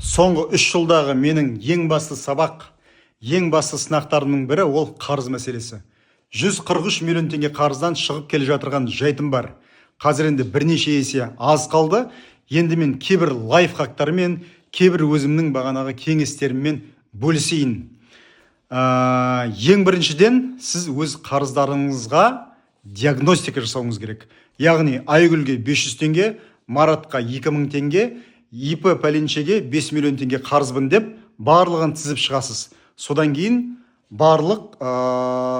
Соңғы 3 жылдағы менің ең басты сабақ, ең басты сынақтарымның бірі – ол қарыз мәселесі. 143 миллион теңге қарыздан шығып келе жатырған жайтым бар. Қазір енді бірнеше есе аз қалды. Енді мен кейбір лайфхактармен, кейбір өзімнің бағанағы кеңестеріммен бөлісейін. Ең біріншіден, сіз өз қарыздарыңызға диагностика жасауыңыз керек. Яғни Айгүлге 500 теңге, Маратқа 2000 теңге, ИП пәленшеге 5 миллион теңге қарызбын деп барлығын тізіп шығасыз. Содан кейін барлық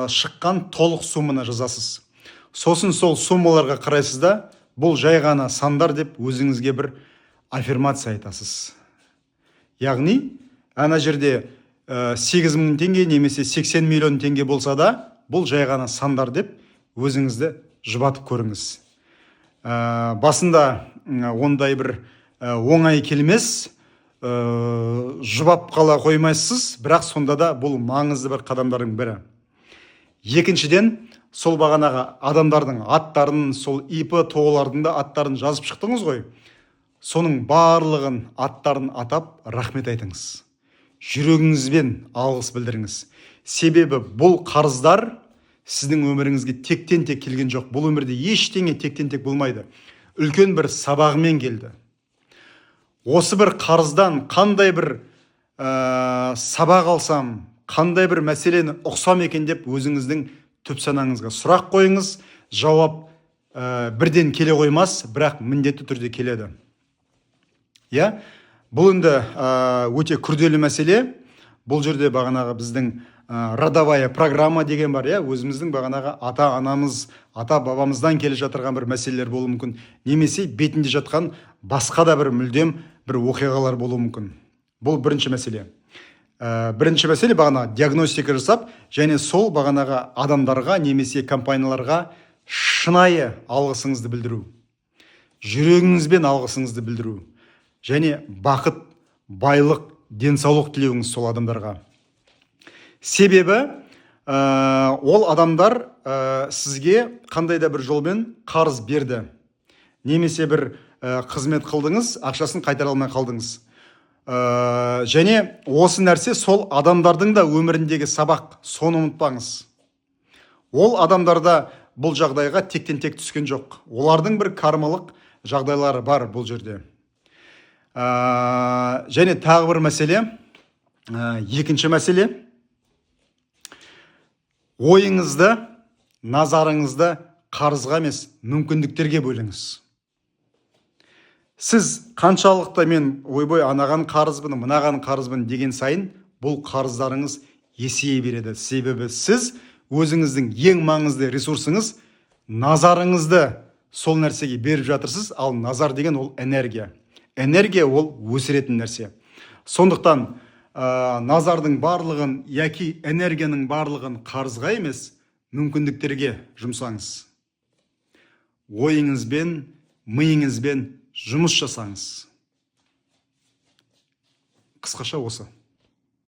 шыққан толық сумманы жазасыз. Сосын сол суммаларға қарайсыз да, бұл жай ғана сандар деп өзіңізге бір аффирмация айтасыз. Яғни ана жерде 8 мың теңге немесе 80 миллион теңге болса да, бұл жай ғана сандар деп өзіңізді жұбатып көріңіз. Басында ондай бір оңай келмес, жұбап қала қоймайсыз, бірақ сонда да бұл маңызды бір қадамдардың бірі. Екіншіден, сол бағанағы адамдардың аттарын, сол ИП ТОО-лардың да аттарын жазып шықтыңыз ғой, соның барлығын аттарын атап, рахмет айтыңыз, жүрегіңізбен алғыс білдіріңіз. Себебі бұл қарыздар сіздің өміріңізге тектен тек келген жоқ. Бұл өмірде ештеңе тектен тек болмайды, үлкен бір сабағымен келді. Осы бір қарыздан қандай бір сабақ алсам, қандай бір мәселені ұқсам екен деп өзіңіздің түп санаңызға сұрақ қойыңыз. Жауап бірден келе қоймас, бірақ міндетті түрде келеді. Иә, бұл енді өте күрделі мәселе. Бұл жерде бағанағы біздің родовая программа деген бар, иә, өзіміздің бағанағы ата анамыз, ата бабамыздан келе жатырған бір мәселелер болуы мүмкін немесе бетінде жатқан басқа да бір мүлдем бір оқиғалар болуы мүмкін. Бұл бірінші мәселе. Бірінші мәселе – бағана диагностика жасап және сол бағанағы адамдарға немесе компанияларға шынайы алғысыңызды білдіру, жүрегіңізбен алғысыңызды білдіру және бақыт, байлық, денсаулық тілеуіңіз сол адамдарға. Себебі ол адамдар сізге қандай да бір жолмен қарыз берді немесе бір қызмет қылдыңыз, ақшасын қайтара алмай қалдыңыз. Және осы нәрсе сол адамдардың да өміріндегі сабақ, соны ұмытпаңыз. Ол адамдарда бұл жағдайға тектен тек түскен жоқ, олардың бір кармалық жағдайлары бар бұл жерде. Және тағы бір мәселе, екінші мәселе: ойыңызды, назарыңызды қарызға емес, мүмкіндіктерге бөліңіз. Сіз қаншалықты мен, ойбой, анаған қарызбын, мынаған қарызбын деген сайын, бұл қарыздарыңыз есейе береді. Себебі сіз өзіңіздің ең маңызды ресурсыңыз, назарыңызды сол нәрсеге беріп жатырсыз. Ал назар деген ол энергия, энергия ол өсіретін нәрсе. Сондықтан назардың барлығын яки энергияның барлығын қарызға емес, мүмкіндіктерге жұмсаңыз, ойыңызбен, миыңызбен жұмыс жасаңыз. Қысқаша осы.